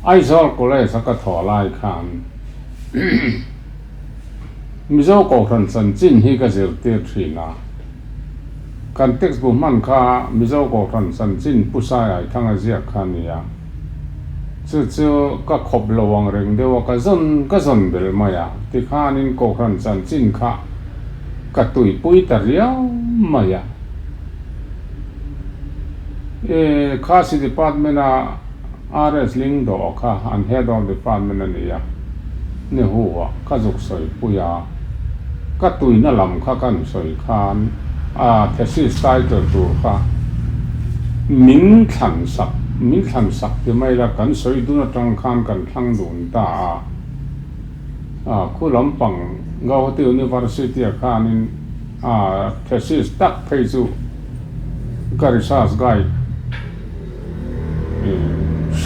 Aizawl College a ka thawh lai khan Mizo Kohhran chanchin hi ka zirtir thin a. Kan textbook hman kha Mizo Kohhran chanchin Pu Sai Aithanga ziak kha a ni a. Chu chu ka khawp lo ang reng deuh a, ka zawn ka zawn bel mai a. Tikhanin Kohhran chanchin kha ka tuipui ta riau mai a. E, Khasi Department a RS Lingdawh kha an Head of Department a ni a, Nehu ah ka zuk sawi pui a, ka tuina lam kha kan sawi khan a thesis title tur kha min thlan sak, min thlan sak ti mai la kan sawi dun atang khan kan thlang dun ta a, a khu lampang Gauhati University ah khanin a thesis tak phei chu ka research guide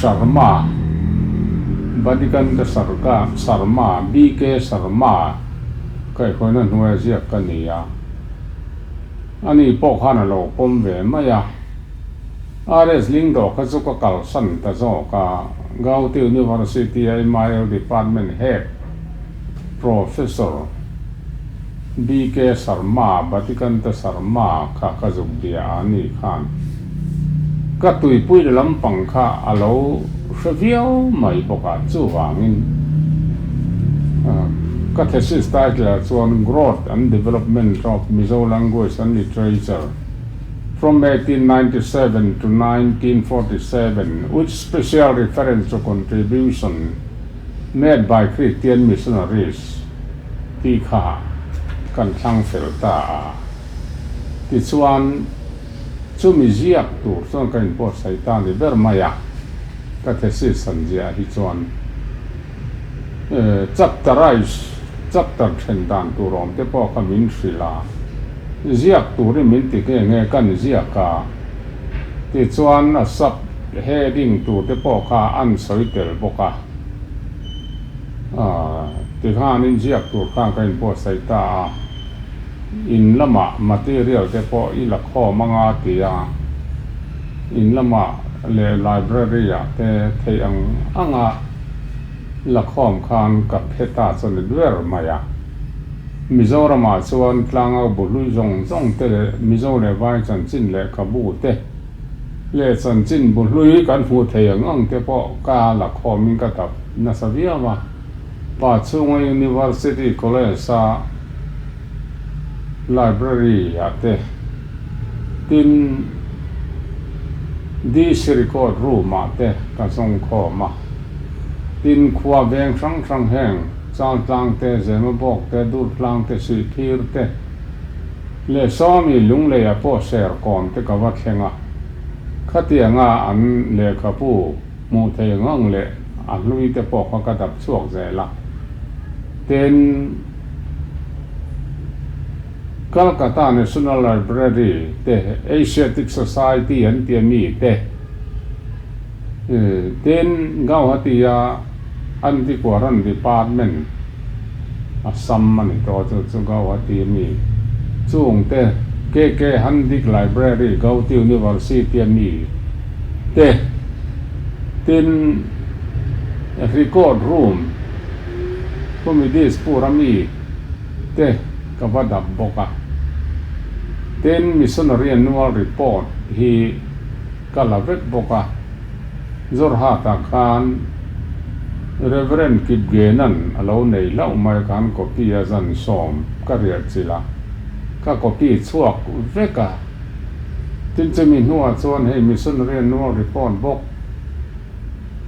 Sharma, Badiganta Sarka Sharma, BK Sharma kaihhruaina hnuaia ziak ka ni a, ani pawh khan a lo pawm ve mai a. RS Lingdawh kha chu ka kalsan ta zawk a, Gauhati University-a MIL Department Head Professor BK Sharma, Batikanta Sharma, kha ka zuk bia a ni khan ka tuipui la lampang kha a lo hre viau mai bawk a, chuvangin ka thesis title ah chuan Growth and Development of Mizo Language and Literature from 1897 to 1947 with Special Reference to Contribution Made by Christian Missionaries tih kha kan thlang fel ta a. Tichuan, chumi ziak tur chuan ka inbuatsaih ta ni ber mai a, ka thesis han ziah hi chuan chapterize, chapter then dan tur awm te pawh kha min hrilh a, ziak turin min ti nghe nghe kan ziak a. Tichuan a sub heading tur te pawh kha an sawi tel bawk a, tikhanin ziak tur khan ka inbuatsaih ta a, in lamah material te pawh i la khawm anga ti a, in lamah leh library ah te theih ang anga la khawm khan ka phe ta chu ni ber mai a. Mizoramah chuan tlangau bu hlui zawng zawng te leh Mizo leh Vai chanchin lehkhabu te leh chanchin bu hlui kan hmuh thei ang ang te pawh ka la khawmin ka dap nasa viau a. Pa chhunga University College-a Library-ah te tin DC Record Room-ah te ka zawng khawm a. Tin khua veng hrang hrang heng Chaltlang te, Zemabawk te, Durtlang te, Sihphir te leh Sawmi Lungleia pawh Serkawn te ka va thleng a. Khatianga an lehkhabu hmuh thei ngang leh a hlui te pawh kha ka dap chhuak zel a. Tin, Calcutta National Library te, Asiatic Society an tia mi te, Tin, Gauhati-a Antiquaran Department a sam a ni tawh chu chu Gauhati mi chungte KK Handique Library Gauhati University-a mi te tin Record Room Pumidis-pura mi te ka va dap bawk a. Tin, Missionary Annual Report hi Ka la vek bawk a, Jorhat-ah khan Reverend Kipgenan a lo nei hlauh mai khan copy a zan sawm ka riah chilh a, ka copy chhuak vek a. Tin chumi hnuah chuan hei Missionary Annual Report bawk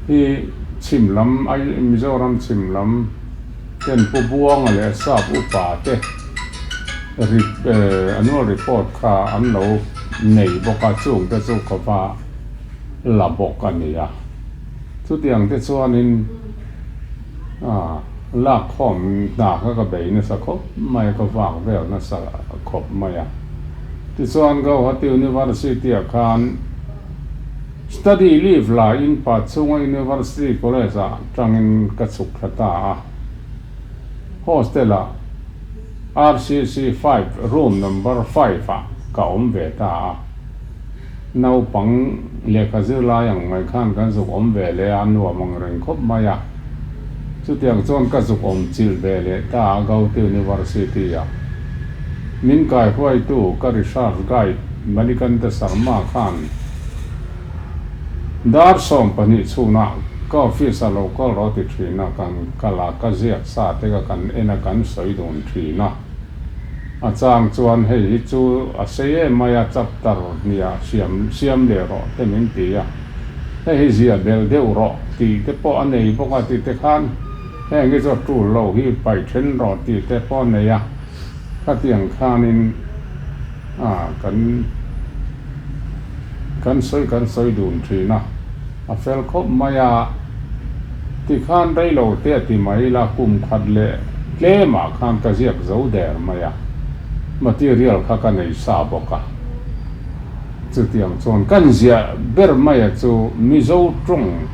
hi chhim lam ai Mizoram chhim lam ten Pu Buanga leh Sap upa te Annual Report kha an lo nei bawk a, chung te chu ka va la bawk a ni a. Chutiang te chuanin lakkhawm hna kha ka bei nasa khawp mai a, ka vak vel nasa khawp mai a. Tichuan Gauhati University-ah khan Study leave laiin Pachhunga University College-ah tangin ka chhuk thla ta a. Hostel-ah RCC 5 room number 5 ah ka awm ve ta a. Naupang lehkha zirlai ang mai khan kan zuk awm ve leh a, nuam ang reng khawp mai a. Chutiang chuan ka zuk awm chilh ve leh ta a Gauhati University ah. Min kaihruaitu ka research guide Manikanta Sharma khan dar 12 chhunah ka office ah lo kal rawh ti thin a, kan kal a, ka ziak sa te kha kan en a, kan sawi dun thin a. A chang chuan hei hi chu a sei em mai a, chapter hniah siam siam leh rawh te min ti a, hei hi zia belh deuh rawh tih te pawh a nei bawk a tih te khan heng hi chu a tul lo hi paih then rawh tih te pawh a nei a, khatiang khanin a kan kan sawi kan sawi dun thin a, a fel khawp mai a, tikhan rei lo te a ti mai la kum khat leh tlemah khan ka ziak zo der mai a, material kha ka nei sa bawk a, chutiang chuan kan ziah ber mai a chu Mizo tawng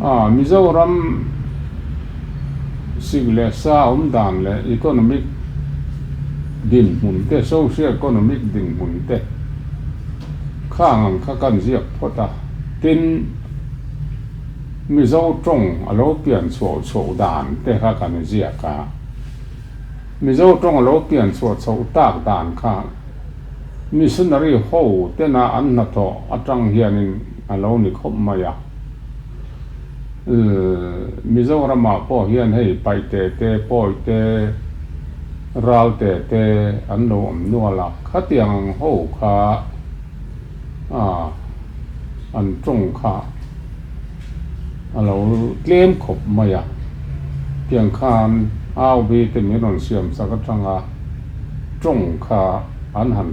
a Mizoram sik leh sa awm dan leh economic dinhmun te, socio economic dinhmun te khang ang kha kan ziak phawt a, tin Mizo tawng a lo pian chhuah chhoh dan te kha kan ziak a, Mizo tawng a lo pian chhuah chhoh tak dan kha missionary ho tena an hnathawh atang hianin a lo ni khawp mai a. Mizoramah pawh hian hei Paihte te, Pawi te, Ralte te an lo awm nual a, khatiang ang ho kha an tawng kha a lo tlem khawp mai a, tiang khan Aubi te min rawn siam chak atanga tawng kha an han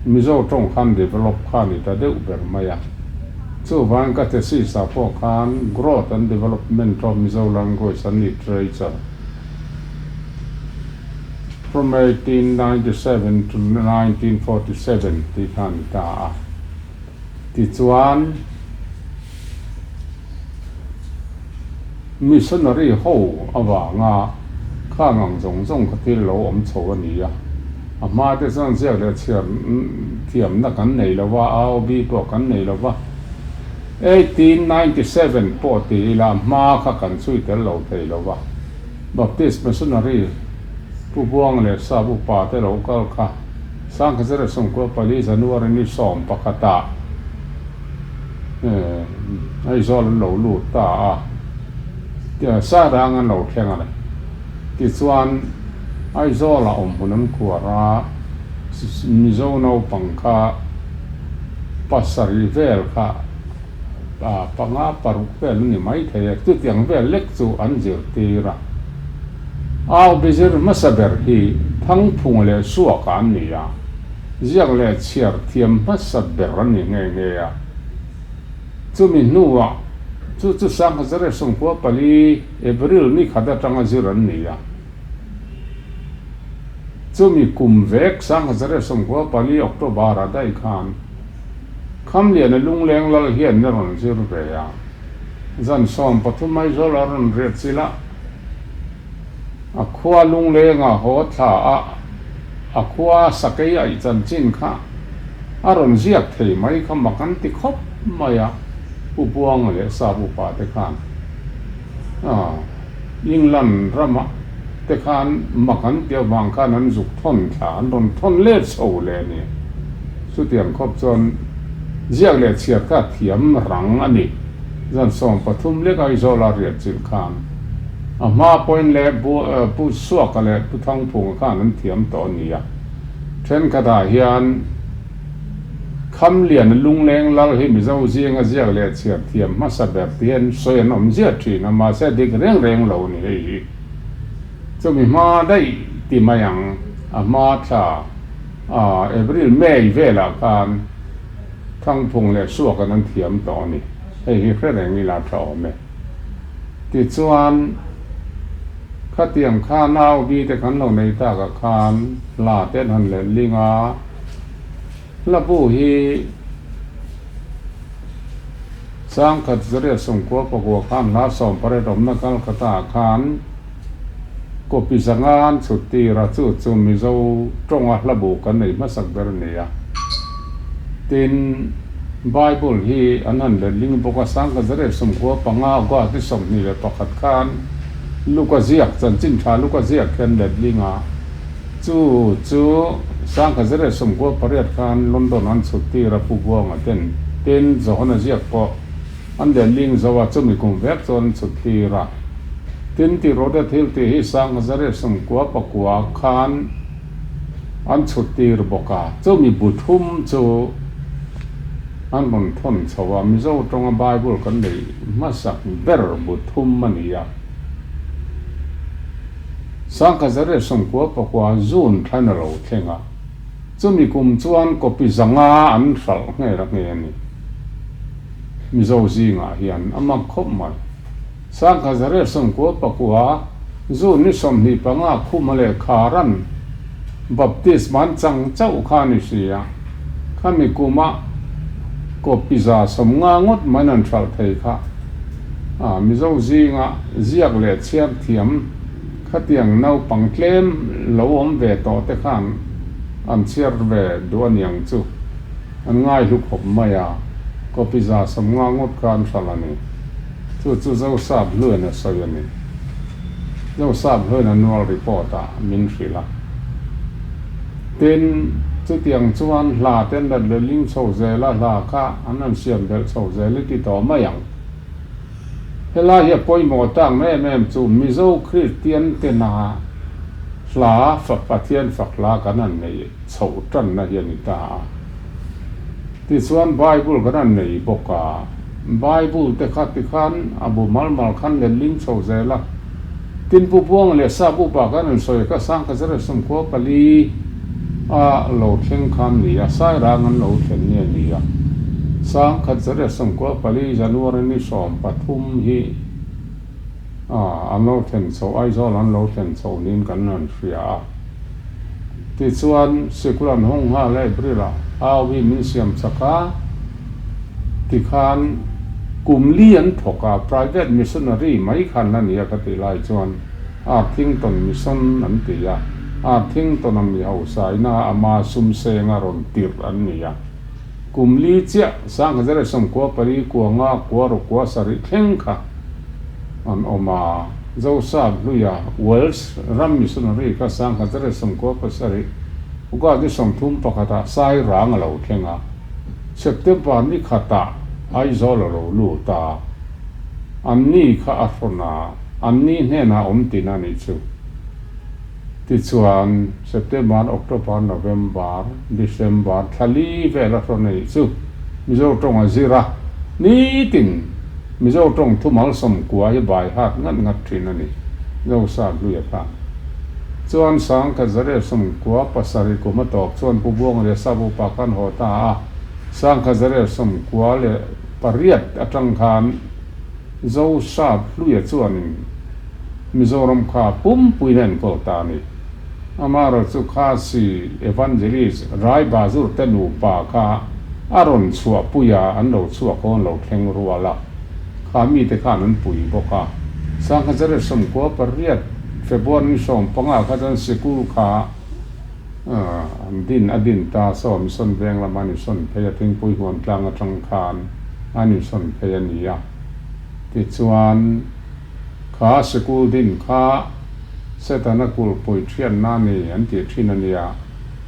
Mizo tawng khan develop kha ni ta deuh ber mai a. Chuvang ka thesis ah pawh khan Growth and Development of Mizo Language and Literature from 1897 to 1947 tih kha a ni ta a. Tichuan Missionary ho avanga khang ang zawng zawng kha thil lo awm chho a ni a. A hma te chuan ziak leh chhiar thiamna kan nei lo va, AOB pawh kan nei lo va. 1897 pawh ti ila hma kha kan chhui tel lo thei lo va. Baptist Missionary Pu Buang leh Sap upa te lo kal kha 1924 January ni 11 ah Aizawl an lo lut ta a, Sairang an lo thleng a ni. Tichuan, Aizawlah awm hmun an khuar a, Mizo naupang kha pasarih vel kha panga paruk vel a ni maithei a, chutiang vel lek chu an zirtir a. Au bizir hmasa ber hi Thangphung leh Suakah an ni a, ziak leh chhiar thiam hmasa ber a ni nghe nghe a. Chumi hnuah chu chu 1924 April ni khat atanga zir an ni a. Chumi kum vek 1924 October ah daih khan Khamliana Lungleng lal hian a rawn zir ve a. Zan 13 Aizawl a rawn riat chilh a, a khua Lunglenga haw thla a a khua sakei aih chanchin kha a rawn ziak thei mai kha mak an ti khawp mai a, Pu Buanga leh Sap upa te khan England rama te khan mak an ti avang khan an zuk thawn thla an rawn thawn let chho leh a ni. Chutiang khawp chuan ziak leh chhiar kha thiam rang a ni. Zan 13 lek Aizawl a riah chilh khan a hma pawhin leh Pu Suaka leh Pu Thangphunga khan an thiam tawh a ni a. Thenkhatah hian Khamlian Lungleng lal hi Mizo zinga ziak leh chhiar thiam hmasa ber ti hian sawi an awm ziah thin a, mahse dik reng reng lo ni hei hi. Chumi hma daih ti mai ang, a hma thla April, May velah khan Thangphung leh Suakan an thiam tawh a ni. Hei hi hre reng ila tha awm e. Tichuan, khatiang kha nau bi te kan lo nei takah khan hla te an han let ling a, hla bu hi Sangkhat Zariat Sawmkua Pakua khan hla 18 awmna Calcutta ah khan copy zanga an chhut tir a, chu chu Mizo tawnga hla bu kan nei hmasak ber a ni a. Tin, Bible hi an han letling bawk a, 1995 August ni 21 khan Luka ziak, chanchin tha Luka ziak khi an letling a, chu chu 1998 khan London an chhut tir a Pu Buanga ten, tin, Johana ziak pawh an letling zo a, chumi kum vek chuan an chhut tir a. Tin, Tirhawte thil tih hi 1999 khan An chhut tir bawk a, chumi bu thum chu an rawn thawn chho a, Mizo tawnga Bible kan neih hmasak ber bu thum a ni a. 1999 June thlan a lo thleng a, chumi kum chuan copy zanga an hralh nghel a nghe a ni. Mizo zingah hian a mak khawp mai. 1999 June ni 25 Khuma leh Kharan Baptist man chang chauh kha a ni si a, khami kuma copy 50 ngawt mai an hralh thei kha. A Mizo zinga ziak leh chhiar thiam khatiang naupang tlem lo awm ve tawh te khan an chhiar ve duh aniang chu. An ngaihlu khawp mai a, copy 50 ngawt kha an hralh a ni. Chu chu Zosap Hluain a sawi a ni. Zosap Hluain annual report ah min hrilh a. Tin, chutiang chuan hla te an let leh ling chho zel a, hla kha an han siam belh chho zel i ti tawh mai ang. Helai hi a pawimawh tak na em em chu Mizo Kristian tena hla fak Pathian fak hla kan han neih chhoh tanna hi a ni ta a. Tichuan Bible kan han nei bawk a, Bible te kha tikhan a bu mal mal khan letling chho zel a. Tin Pu Buanga leh Sap upa kan han sawi kha 1994 a lo thleng khan ni a, Sairang an lo thlen nge ni a. 1994 January ni 13 hi an lo thlen chho, Aizawl an lo thlen chho niin kan han hria a. Tichuan, sikul an hawng nghal a, April-ah au hi min siam chak a, tikhan kum li an thawk a, private missionary mai khan la ni a ka tih lai chuan Arthington Mission an ti a, Arthington-a mi hausaina ama sum senga rawn tirh an ni a. Kum li chiah 1994 kuanga kua ruk kua sarih thleng kha an awm a, Zosap hluia Welsh ram missionary kha 1997 August ni 31 ah Sairang a lo thleng a, September ni khatah Aizawl a lo lut a, an ni kha a hrawn a, an ni hnenah awm tin a nih chu. Tichuan, September, October, November, December thla li vel a hrawn a nih chu Mizo tawng a zir a, nitin Mizo tawng thumal sawmkua hi bai hat ngat ngat thin a ni, Zosa Hluia khan. Chuan 1997 kum a tawp chuan Pu Buanga leh Sap upa khan haw ta a, 1998 atang khan Zosap Hluia chuanin Mizoram kha pumpuiin a enkawl ta a ni. Amaherawh chu Khasi Evangelist Rai Bazur te nupa kha a rawn chhuahpui a, an lo chhuak hawn lo thleng rual a, kha mite khan an pui bawk a. 1998 February ni 15 kha chuan sikul kha an din a din ta, saw mission veng lama an insawn phei a, thingpui huan tlang atang khan an insawn phei a ni a. Tichuan. Kha sikul din kha Setana kulhpui thianna a ni an tih thin a nia,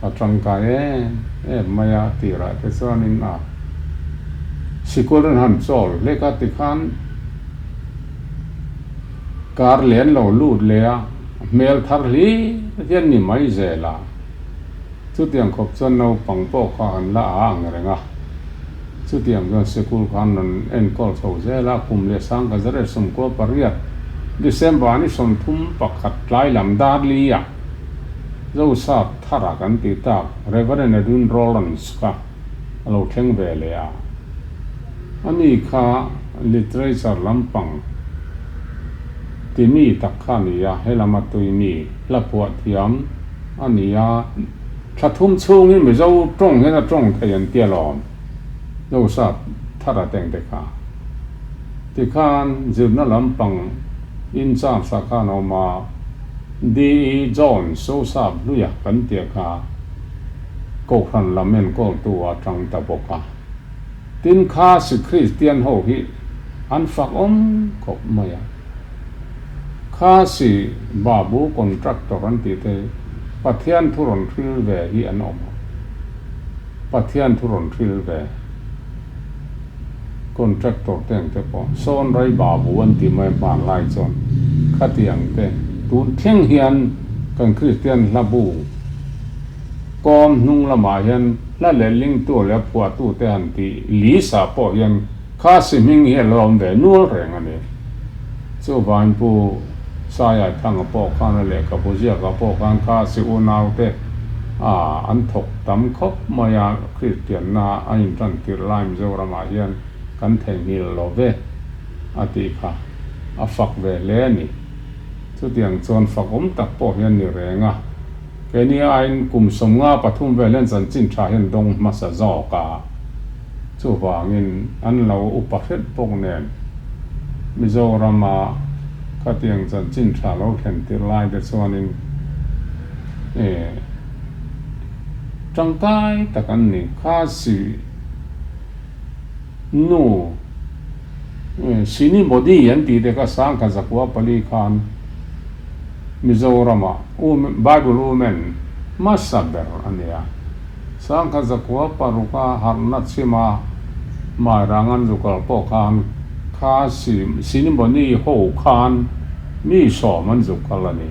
a tangkai em em mai a tirah te chuanin a sikul an han chawl hlek a tikhan kar len lo lut leh a, hmel thar hlir hian ni mai zel a. Chutiang khawp chuan naupang pawh kha an la a ang reng a. Chutiang chuan sikul kha an rawn enkawl chho zel a, kum leh 1998 December ni 31 tlai lam dar li-ah Zosap Thara kan tih tak Reverend Edwin Rowlands kha a lo thleng ve leh a. Ani kha literature lampang timi tak kha a ni a, he lama tuimi hla phuah thiam a ni a, thla thum chhungin Mizo tawng hian a tawng thei an ti alawm, Zosap Thara teng te kha. Tikhan zirna lampang in charge ah khan a awm a, DE Jones Zosap Hluia kan tia kha. Kohhran lam enkawltu a tang ta bawk a. Tin, Khasi Kristian ho hi an fak awm khawp mai a. Khasi Babu contractor an tih te hi Pathian thu rawn hril ve hi an awm a. Pathian thu rawn hril ve contractor te ang te pawh sawn rai Babu an tih mai hmanlai chuan khatiang te tun thleng hian kan Kristian hla bu Kawm hnung lamah hian hla leh lingtu leh phuahtute han tih Lisa pawh hian Khasi hming hi a lo awm ve nual reng a ni. Chuvangin Pu Saia Thanga pawh khan a lehkhabu ziakah pawh khan Khasi unaute a an thawk tam khawp mai a, Kristianna a intan tirh lai Mizoramah hian kan theihnghilh lo ve a tih kha a fak ve hle a ni. Chutiang chuan fak awm tak pawh hian ni reng a. Keini aiin kum 53 vel hian chanchin tha hian dawng hmasa zawk a, chuvangin an lo upa hret bawk nen Mizorama khatiang chanchin tha lo thlen tir lai te chuanin tangkai tak an ni. Khasi nu Sini Modi an tih te kha sangkhat zakua pali khan Mizoramah Bible Women hmasa ber a ni a. Sangkhat zakua paruka harhna chhima Mairangan zukal pawh khan kha Sinimoni ho khan mi sawm an zukal a ni.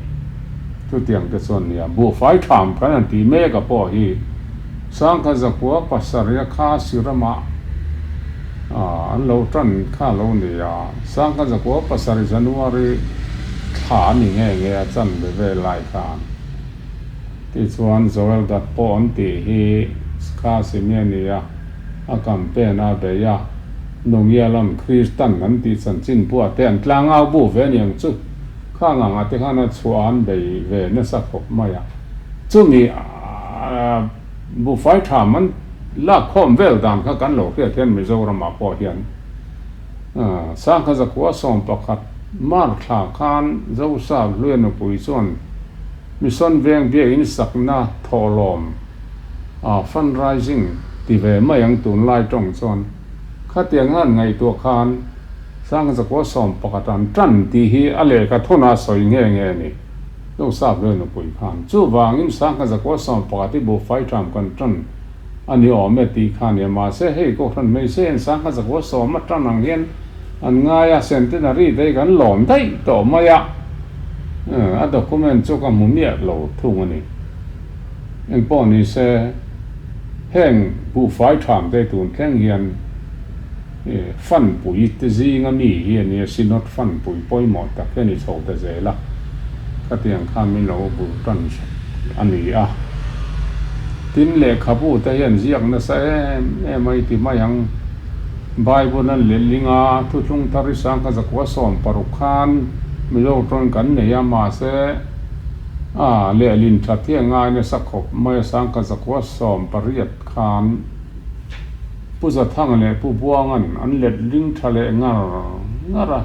Chutiang te chuan nia buhfai tham kan han tih mek a pawh hi Sangkhat zakua pasarih kha Siramah an lo tan kha lo ni a, Sangkhat zakua pasarih January thla a ni nge nge a chan ve ve lai khan. Tichuan Joel Dat pawh an tih hi kha simi a ni a, a campaign a bei a, Nungia lam Kristan an tih chanchin buah te an tlangau bu ve aniang chu khang ang ah te khan a chhuah an bei ve nasa khawp mai a. Chumi buhfai tha man lak khawm vel dan kha kan lo hriat hian Mizoramah pawh hian Sangha zakua 11 March thla khan Zosap Hluia nupui chuan Mission Veng biakin sakna thawhlawm fundraising ti ve mai ang tunlai tawng chuan khatiang han ngaihtuah khan Sangha zakua 11 an tan tih hi a lehkha thuna sawi nge nge a ni. Joseph leh nupui khan chuvangin Sangha zakua 11 hi buhfai ṭam kan ṭan a ni awm e tih kha a nia. Mahse, hei Kohhran hmeichhe hian Sangha zakua sawm a ṭan ang hian an ngai a, centenary te hi kan lawm daih tawh mai a, a document chu ka hmu miah lo thung a ni. Engpawh ni se, heng buhfai ṭham te tun thleng hian Fanpui te zinga mi hi a nia, Synod fanpui pawimawh tak hi a ni chho ta zel a, khatiang khan min lo bul tan a ni a. Tin, lehkhabu te hian ziak nasa em em a i ti mai ang. Bible an letling a, Thuthlung Thar i sangkhat zakua 60 khan Mizo tawng kan nei a, mahse a lehlin that hi a ngai nasa khawp mai a, sangkhat zakua 18 khan. Pu Zathanga leh Pu Buanga'n an let ring tha leh ngar ngar a.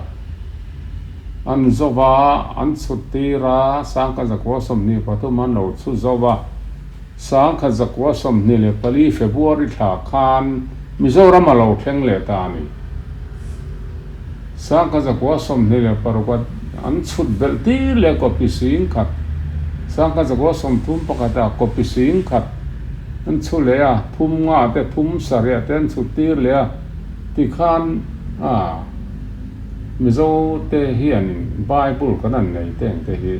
An zo va, an chhut tir a, 1923 an lo chhu zo va. 1924 February thla khan Mizoram a lo thleng leh ta a ni. 1926 an chhut belh tir leh copy 10,000, 1931 ah copy 10,000 an chhu leh a, thum nga te thum sarih te an chhut tir leh a, tikhan a Mizo te hianin Bible kan han nei te ang te hi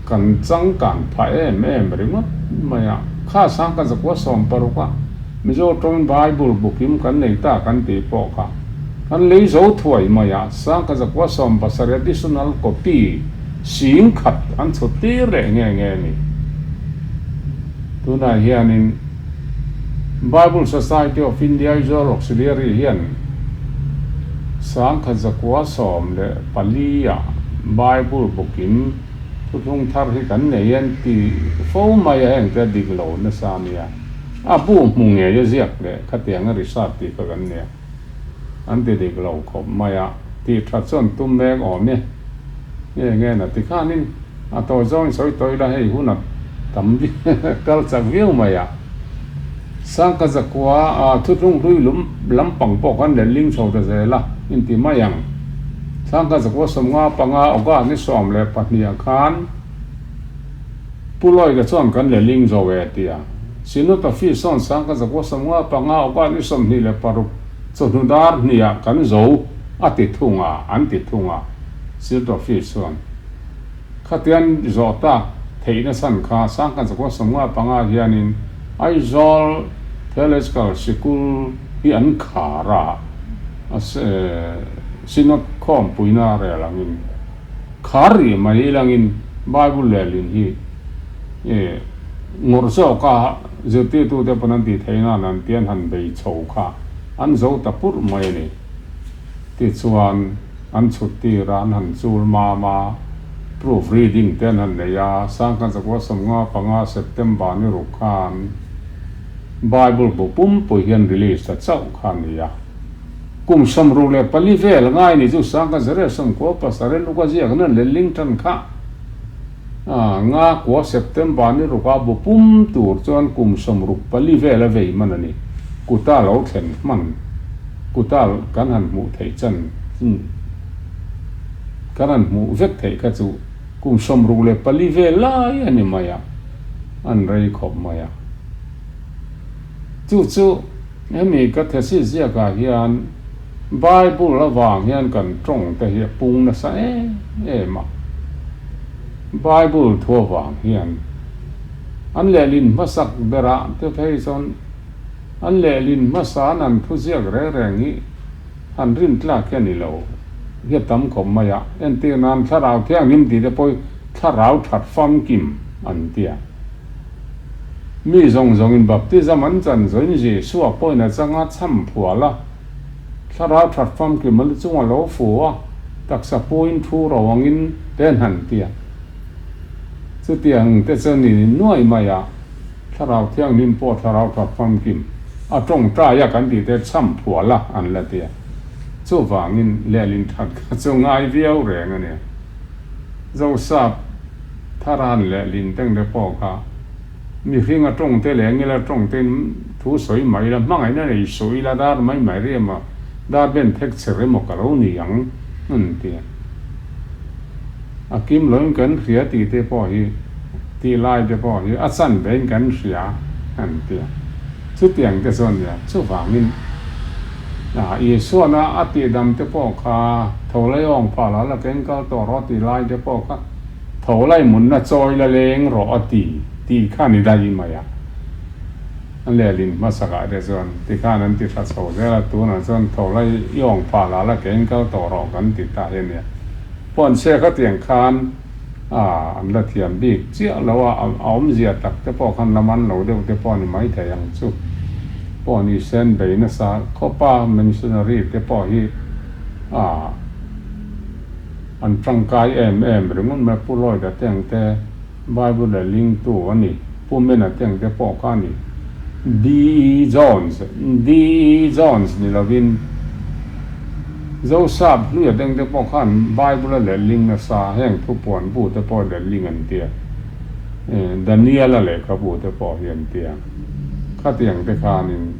kan changkan phah em em ringawt mai a, kha 1960 ah Mizo tawngin Bible bukim kan nei ta kan tih pawh kha kan lei zo thuai mai a, 1970 additional copy 10,000 an chhut tir leh nge nge a ni. Tunah hianin Bible Society of India Aizawl Auxiliary hian 1914 ah Bible bukim Thuthlung thar hi kan nei an ti fo mai a, heng te a dik lo nasa a nia. A bu hmu ngei a ziak leh khatiang a research tih kha kan nia. An ti dik lo khawp mai a, tih that chuan tum mek awm e. Nge nge na tikhanin a tawi zawngin sawi tawi la hei hun a tam kal chak viau mai a. Sangka zakua a thutlung hlui lum lampang pawh khan letling chho ta zel a inti mai ang. Sangka zakua 55 August ni 12 ah khan Pu Lloyd-a chuan kan letling zo e tia. Synod Office sawn Sangka zakua 55 August ni 26 chawhnu dar hnih ah kan zo a ti thung a an ti thung a Synod Office chuan. Khatian zawh tak theihna chhan kha Sangkhat zakua 55 hianin Aizawl Theological Sikul hi an khar a, Synod khawmpuina rel angin khar rih mai ilangin Bible lehlin hi ngawrh zawka zirtirtute pawn an tih theih nan an tian han bei chho kha an zo ta purh mai a ni. Tichuan, an chhut tir a, an han chul mam a, proof reading te an han nei a, Sangkhat zakua 55 September ni ruk khan Bible bu pumpui hian release ta chauh kha a ni a. Kum 64 vel ngai ni chu Sangkhat zariat 97 luka ziak nan letling tan kha a nga kua September ni ruka bu pum tur chuan kum 64 vel a vei hman a ni. Kuta lo thlen hman. Kuta kan han hmuh theih chan kan han hmuh vek theih kha chu kum 64 vel lai a ni mai a, an rei khawp mai a. Chu chu hemi ka thesis ziakah hian Bible avang hian kan tawng te hi a pung nasa em em a. Bible thu avang hian an lehlin hmasak berah te phei chuan An lehlin hmasa an an thuziak reng reng hi han rin tlak hi a ni lo hi a tam khawp mai a, entir nan thlarau thianghlim tih te pawh hi thlarau that famkim an ti a. Mi zawng zawngin baptism an chan zawin Jesua pawhin a changa chham phual a, thlarau that famkim a lu chunga lo fu a, taksa puin thu ro angin te an han ti a. Chutiang te chu ni nuai mai a. Thlarau Thianghlim pawh thlarau tha famkim a tawngtai a kan tih te chham phual a an la ti a. Chuvangin lehlin that kha chu ngai viau reng a ni. Zosap Tharan lehlin teng te pawh kha mihring a tawng te leh ngila tawng te in thu sawi mai ila hmangaihna nei suh ila dar mai mai ri emaw dar ben thek chher emaw ka lo ni ang an ti a. A kim loin kan hria tih te pawh hi tih lai te pawh hi a chan vein kan hria an ti a. Chutiang te chuan nia, chuvangin ah Isuana a tihdam te pawh kha tho lai awng phah la la keng kal tawh rawh tih lai te pawh kha tho lai munna chawi la leng rawh a ti tih kha ni daih mai a. A lehlin hmasakah te chuan tikhan an ti tha chho zel a, tunah chuan tho lai i awng phah la la keng kal tawh rawh kan ti ta hi a nia. Puanchhia khatiang khan an la thiam bik chiah lo a, a awmzia tak te pawh khan la man lo deuh te pawh a ni maithei ang chu. Pawh ni sen bei nasa khawpa missionary te pawh hi an tangkai em em ringawt mai a, Pu Lloyd-a te ang te Bible leh lingtu a ni, Pu Mena te ang te pawh kha a ni. DE Jones, DE Jones ni lovin Zosap hluia deng te pawh khan Bible a lehling nasa, heng thupuan bu te pawh lehling an tia, Daniel-a lehkhabu te pawh hi an tia. Khatiang te khanin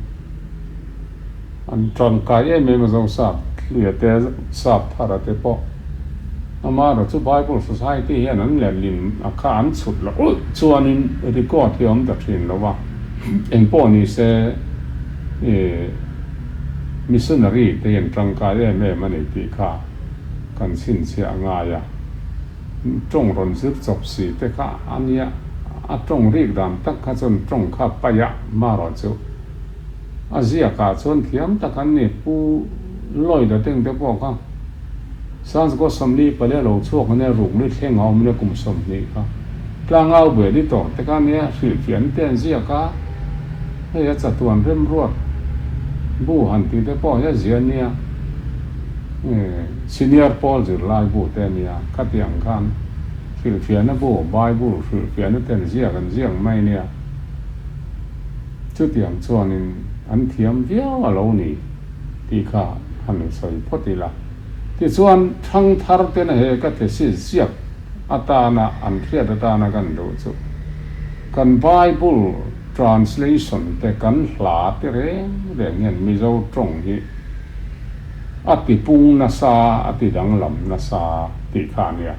an tangkai em em a Zosap hluia te, Sap thara te pawh. Amaherawh chu Bible Society hian an lehlin a kha an chhut loh ulh chuanin record hi a awm ta thin lo a, engpawh ni se ih missionary te hian tangkai em em a ni tih kha kan chhinchhiah a ngai a, tawng rawn zir chawp si te kha a nia, a tawng rik dan tak kha chuan tawng kha paih a, amaherawh chu a ziakah chuan thiam tak an ni Pu Lloyd-a teng te pawh kha. Sanzgo 44 lo chhuak ania rukli thleng a awm nia kum 20 kha tlangau bu editor te kha nia hrilhfiah an te an ziak a, hei a chatuan remruat bu han tih te pawh hi a zia nia senior pawl zirlai bu te ania khatiang khan hrilhfiahna bu bible hrilhfiahna te an ziak an ziak mai nia chutiang chuanin an thiam viau a lo ni. Tih kha han sawi phawt ila. Tichuan, thangthar tena he ka thesis ziak atana an hriat atana kan duh chu. Kan Bible translation te kan hla te reng reng hian Mizo tawng hi a ti pung nasa, a ti danglam nasa tih kha a nia.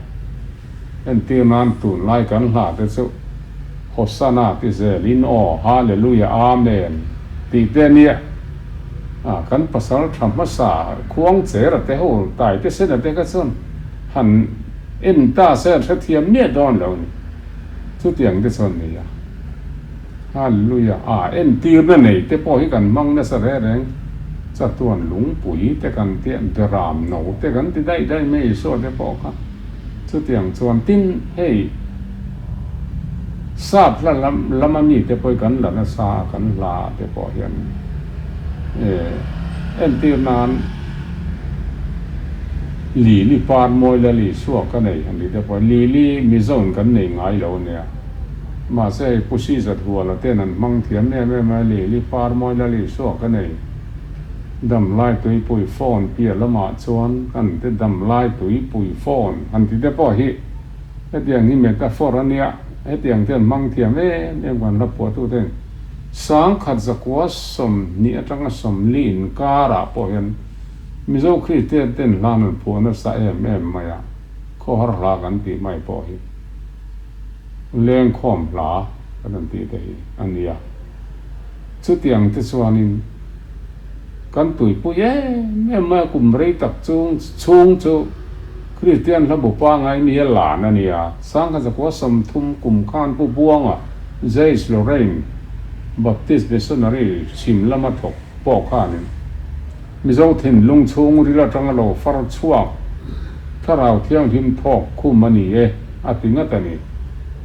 Entir nan tunlai kan hla te chu Hosanna ti zelin aw, Hallelujah, Amen tih te a nia. A, kan pasal tha hmasa Khuangchera te ho Taite Sena te kha chuan han en ta se an hrethiam miah dawn lo a ni. Chutiang te chuan ni a. Hallelujah! A entirna nei te pawh hi kan hmang nasa reng reng. Chatuan lungpui te kan tia, beram no te kan ti daih daih mai Isua te pawh kha. Chutiang chuan tin hei sap hla lam lama mi te pawh hi kan la nasa a, kan hla ah te pawh hian entir nan Lili par mawi lal Isua ka nei han tih te pawh Lili Mizoin kan nei ngai lo ania. Mahse hei Pu Sizat Huala ten an hmang thiam em em a, Lili par mawi lal Isua ka nei. Damlai tuipui phone piah lamah chuan kan ti damlai tuipui phone han ti te pawh hi hetiang hi metaphor a nia, hetiang te an hmang thiam em em kan hla phuahtu ten 10,000 120 atanga 40 inkarah pawh hian Mizo Kristian ten hlan an phuah nasa em em mai a, khawhar hla kan tih mai pawh hi lengkhawm hla kan han tih te hi a nia. Chutiang te chuanin kan tuipui em em mai a, kum rei tak chung chhung chu Kristian hla bu pangai mi a lan a nia. 1930 kum khan Pu Buanga, James Lorraine, Baptist Missionary chhim lama thawk pawh khanin Mizo thinlung chhungril atanga lo far chhuak Thlarau Thianghlim thawk khum a ni e a ti ngat a ni.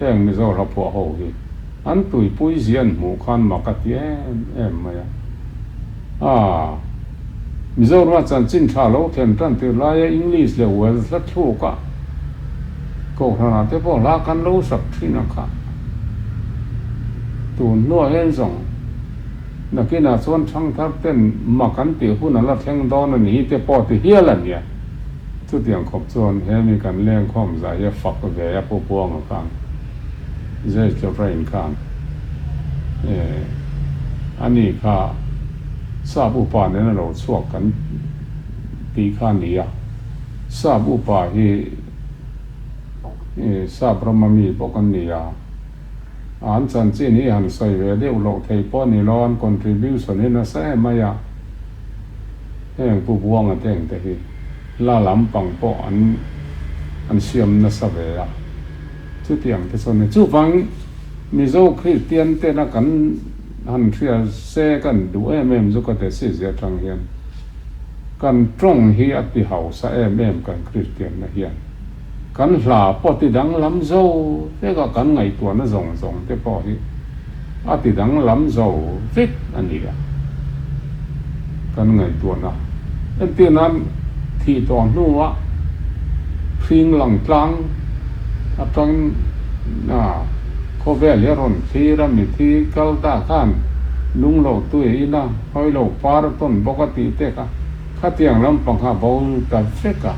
Heng Mizo hla phuah ho hi an tuipui zia an hmuh khan mak a ti em em mai a. Aa. Mizorama chanchin tha lo thlen tan tir laia English leh Welsh hla thluk a Kohhranah te pawh hla kan lo sak thin a kha. Tun hnuah hian zawng nakinah chuan thangthar ten mak an tih hun a la thleng dawn a ni hi te pawh ti hial a nia. Chutiang khawp chuan he mi kan lengkhawm zah hi a fak ve a Pu Buanga khan, Judge Lorraine khan eh ani kha Sap upa nen a lo chhuak kan tih kha a ni a. Sap upa hi Sap rama mi bawk an ni a, an chanchin hi han sawi ve deuh loh thei pawh a ni lo, an contribution hi nasa em mai a. Heng Pu Buanga te engte hi la lampang pawh an an siam nasa ve a, chutiang te chuan chuvang Mizo Kristian tena kan han hria se kan duh em em chu ka te si zia atang hian kan tawng hi a ti hausa em em kan Kristianna hian kan hla pawh ti danglam zo vek a kan ngaihtuahna zawng zawng te pawh hi a ti danglam zo vek a ni a kan ngaihtuahna entir nan thih tawh hnuah hring lang tlang atang a khawvel hi a rawn thlir a mithi kal ta khan lung lo tui ila hawi lo par a tawn bawk a tih te kha khatiang lampang kha a bo ta vek a.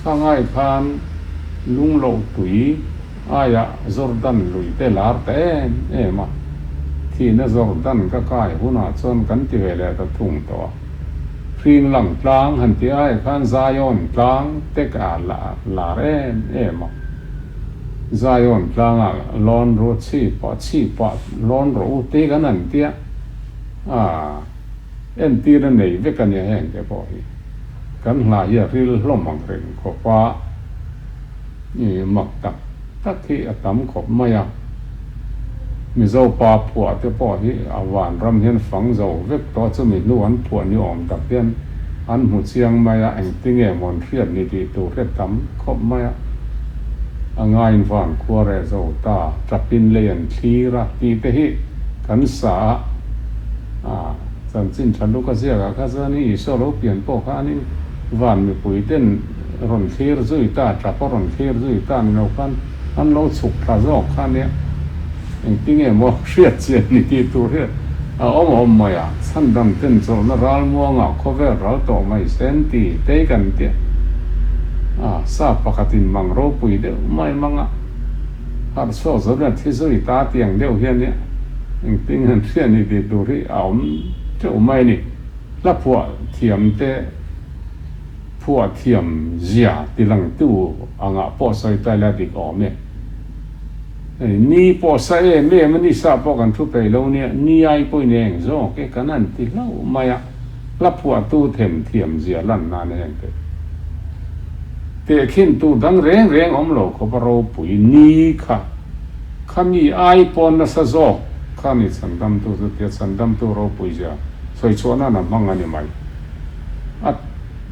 Kha ngai khan lung loh tui aiah Jordan lui te lar ta em em a, thihna Jordan ka kai hunah chuan kan ti ve leh ta thung tawh a. Hring lang tlang han ti aiah khan Zion tlang te ka lar em em a. Zion tlangah lawn ru chhipah chhipah lawn rawh u te kan han tia a. Entir a nei vek a nia heng te pawh hi. Kan hla hi a ril hlawm ang reng khawp a, i mak tak tak hi a tam khawp mai a. Mizo pa phuah te pawh hi a vanram hian fang zo vek tawh a, chumi hnu an phuah ni awm tak hian an hmu chiang mai a, engtinge maw an hriat ni tih tur hi a tam khawp mai a. A ngaiin van khua reh zo ta, tapin lei an thlir a tih te hi kan sa a. A chanchin tha luk a ziak ah kha chuan i Isua lo pian pawh khanin van mipui ten rawn thlir zui ta, tap a rawn thlir zui ta ni lo khan an lo chhuk thla zawk kha nia engtinge maw hriat chian ni tih tur hi a awm awm mai a, chhandam ten chawlhna ral muangah khawvel ral tawh mai sen ti tei kan tia a, sap pakhatin mang ropui deuh mai mang a. Harh chhuak zo hian thi zui ta tiang deuh hian nia engtin han hria ni tih tur hi a awm teuh mai a ni. Hla phuah thiam te phuah thiam zia ti langtu angah pawh sawi ta ila dik awm e. Hei ni pawh sa em em a ni sa pawh kan thu peih lo nia, ni ai pawhin eng zawk e kan han ti hlauh mai a, hla phuahtu them thiam zia lan nan heng te tehkhin tur dang reng reng awm lo khawp a ropui ni kha kha mi ai pawn nasa zawk kha ni chhandamtu chu tia chhandamtu ropui zia sawi chhuah nan a hmang a ni mai. A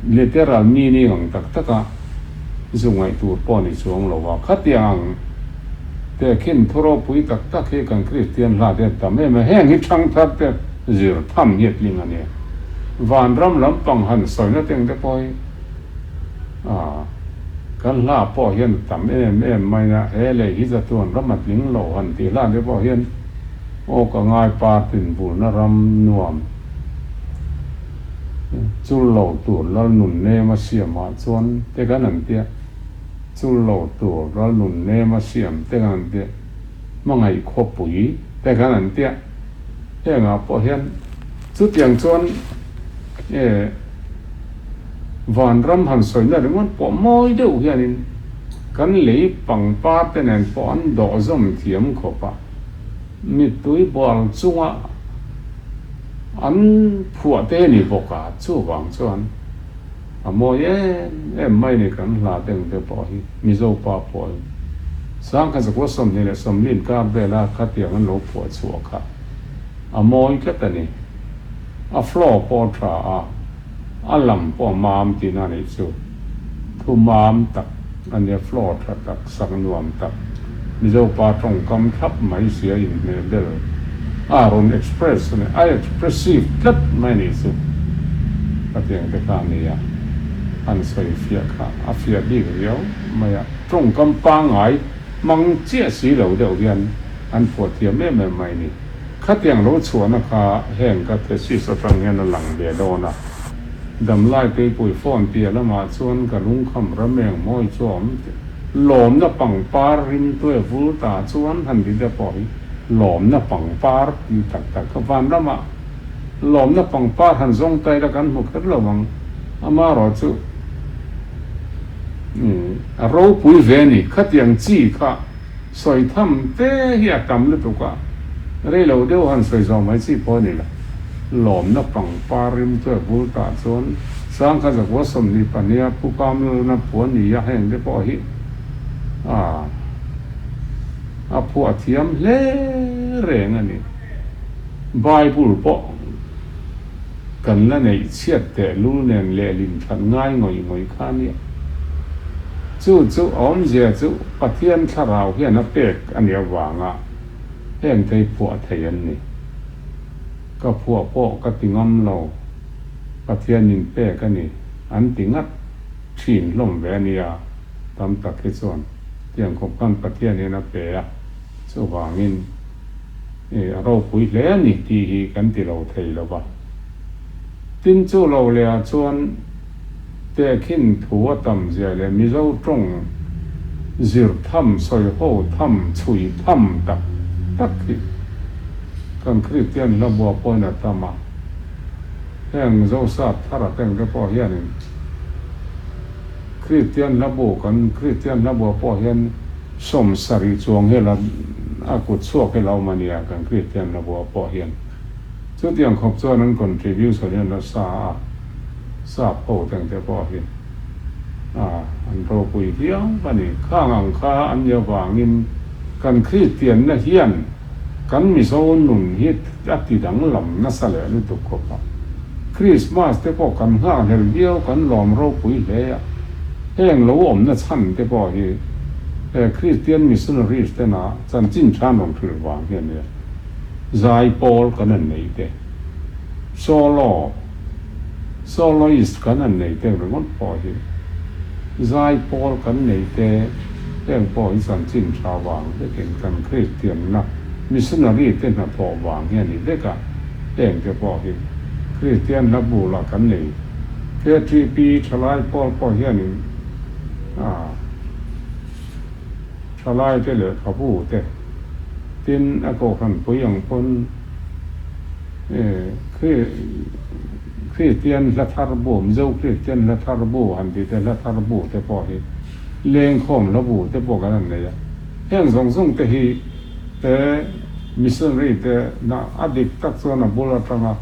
literal meaning ang tak tak a zu ngaih tur pawh ni chuang lo a, khatiang ang tehkhin thu ropui tak tak hi kan Kristian hla te tam em a, heng hi thangthar te zir tham hi a tling a nia. Vanram lampang han sawina teng te pawh hi a kan hla pawh hian a tam em em mai a, he lei hi chatuan ram a tling lo han tih hla te pawh hian aw ka ngai partin vulna ram nuam Chul lo tur lal nun nem a siam ah chuan te kan an tia, chul lo tur lal nun nem a siam te kan an tia, hmangaih khawpui te kan an tia. Hengah pawh hian chutiang chuan e vanram han sawina ringawt pawh mawi deuh hianin kan lei pangpar te nen pawh an dawhzawm thiam khawp a. Mittui bual chunga an phuah te ni bawk a, chuvang chuan a mawi em em mai ni kan hla deng te pawh hi Mizo pa pawh hi Sangkhat zakua 24 inkar vela khatiang an lo phuah chhuah kha a mawi tlat a ni. A flow pawh a tha a, a lam pawh a mam tihna a nih chu. Thu mam tak a nia, flow tha tak, sak nuam tak, Mizo pa tawngkam thlap mai sia inhmeh bel a rawn express a ni, a expressive tlat mai a nih chu. Khatiang te kha a nia, han sawi fiah kha a fiah bik riau mai a, tawngkam pangngai hmang chiah si lo deuh hian an phuah thiam em em mai a ni. Khatiang lo chhuahna kha heng ka thesis atang hian a lang ve dawn a. Damlai tuipui phone piah lamah chuan ka lungkham rameng mawi chu a awm tih. Lawmna pangpar rimtue vul ta chuan han ti te pawh hi lawmna pangpar tih tak tak kha vanramah lawmna pangpar han zawng ta ila kan hmu kher lo ang. Amaherawh chu a ropui ve a ni. Khatiang chi kha. Sawi tham te hi a tam lutuk a, rei lo deuh han sawi zawh mai chi pawh a ni lo. Lawmna pangpar rim chu a bul tah chuan Sangkhat zakua 22 Pu Kamlalna phuah ni a heng te pawh hi a a phuah thiam hle reng a ni. Bible pawh kan la neih chhiat teh lul nen lehlin that ngai ngawih ngawih kha a nia. Chu chu awmzia chu Pathian thlarau hian a pek a nih avanga heng thei phuah thei an ni. Ka phuah pawh ka ti ngam lo, Pathianin pek a ni an ti ngat thin hlawm ve a nia, tam tak hi chuan tiang khawp khan Pathian hian a pe a, chuvangin. A ropui hle a ni tih hi kan ti lo thei lo va. Tin chu lo leh ah chuan tehkhin thu a tam zia leh Mizo tawng zir tham, sawi ho tham, chhui tham tak tak hi kan Kristian hla bua pawhin a tam a. Heng Zosap thar a teng te pawh hianin Kristian hla bu kan Kristian hla bua pawh hian 70 chuang hi la a kut chhuak hi la awm a nia kan Kristian la buah pawh hian. Chutiang khawp chuan an contribution hi an la sa a, sap ho te ang te pawh hi a an ropui viau a ni. Khang ang kha an nih avangin kan Kristianna hian kan Mizo nun hi a ti danglam nasa leh lutuk khawp a. Krismas te pawh kan nghakhlel viau kan lawm ropui hle a. Heng lo awmna chhan te pawh hi he Kristian missionaries tena chanchin tha rawn hrilh vang hi a nia. Zai pawl kan han nei te, solo, soloist kan han nei te ringawt pawh hi zai pawl kan nei te heng pawh hi chanchin tha vang vekin kan Kristianna missionary te hnathawh vang hi a ni vek a, heng te pawh hi Kristian hla bulah kan nei. KTP thalai pawl pawh hianin a Thalaite lehkhabu te, tin a kohhranpui ang pawn Kristian hla thar bu, Mizo Kristian hla thar bu han tih te, hla thar bu te pawh hi lengkhawm hla bu te pawh kan han nei a. Heng zawng zawng te hi he missionary te na a dik tak chuan a bul atanga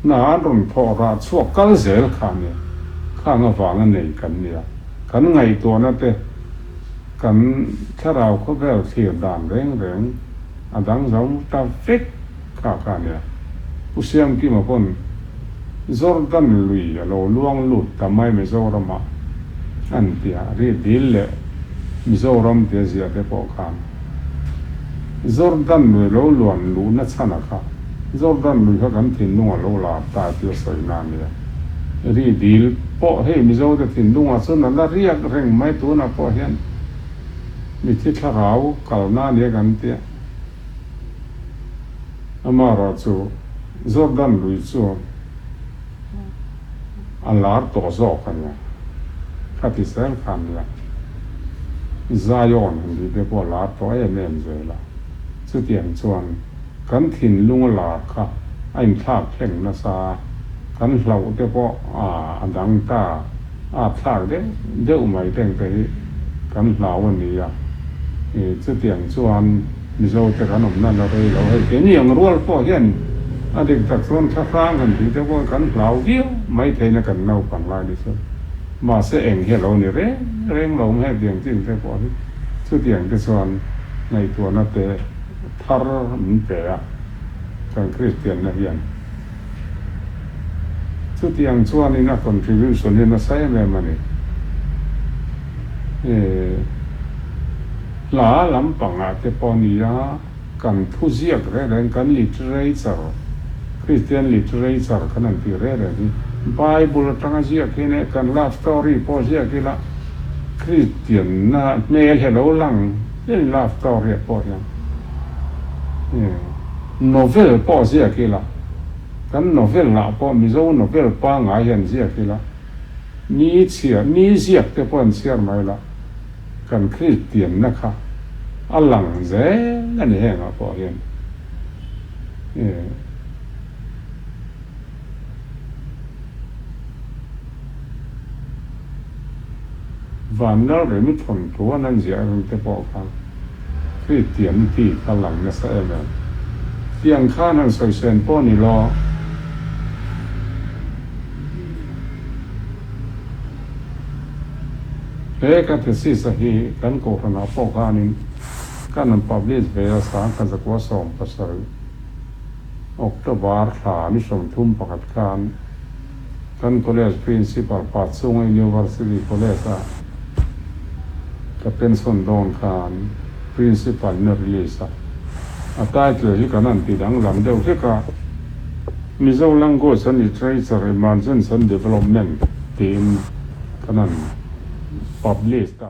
hna an rawn thawh rah chhuak kal zel kha a nia. Khang avanga nei kan nia. Kan ngaihtuahna te. Kan thlarau khawvel thlir dan reng reng a dang zo ta vek kha kha nia. Pu Siamkima pawn Jordan lui a lo luang lut ta mai Mizoramah an tia ri dil leh Mizoram tia ziah te pawh khan Jordan lui lo luan luhna chhana kha Jordan lui kha kan thinlung a lo lar ta tia sawina a nia. Ri dil pawh hei Mizo te thinlungah chuan a la riak reng mai tunah pawh hian mithi thlarau kalna a nia kan tia. Amaherawh chu Jordan lui chu a lar tawh zawk a nia, khati zel kha a nia. Zion han tih te pawh a lar tawh em em zel a, chutiang chuan kan thinlung a lar kha a inthlak thleng nasa a, kan hlauh te pawh a dang ta a thlak deuh deuh mai teng te hi kan hlau a ni a, chutiang chuan Mizo te kan awmna la rei lo hei keini ang rual pawh hian a dik tak chuan thla hrang han tih te pawh kan hlau viau mai theihna kan naupang lai ni chuan mahse eng hi a lo ni reng reng lo mai hetiang chin te pawh hi chutiang te chuan ngaihtuahna te thar min pe a kan Kristianna hian. Chutiang chuanin a contribution hi nasa em em a ni. Hla lampangah te pawh nia kan thuziak reng reng kan literature, Christian literature kan han tih reng reng hi Bible atanga ziak hi nia kan love story pawh ziak ila Christian-na hmel hi a lo lang hle love story-ah pawh hian. Novel pawh ziak ila, kan novel ah pawh Mizo novel pangngai hian ziak ila, mi chhiar, mi ziak te pawh an chhiar mai la, kan Kristianna kha a lang zel a ni hengah pawh hian. Vanlalremi thawnthu an an ziah reng te pawh kha Kristian ti kha lang nasa em em. Tiang khan han sawisawn pawh ni lo. He ka thesis a hi kan kohhranah pawh khanin kan han publish ve a 1970 October thla ni 31 khan kan college principal pa chunga University College a ka pension dawn khan principal in a release a, a title hi kan han ti danglam deuh hlek a, Mizo Language and Literature Emergence and Development tiin kan han publish ta.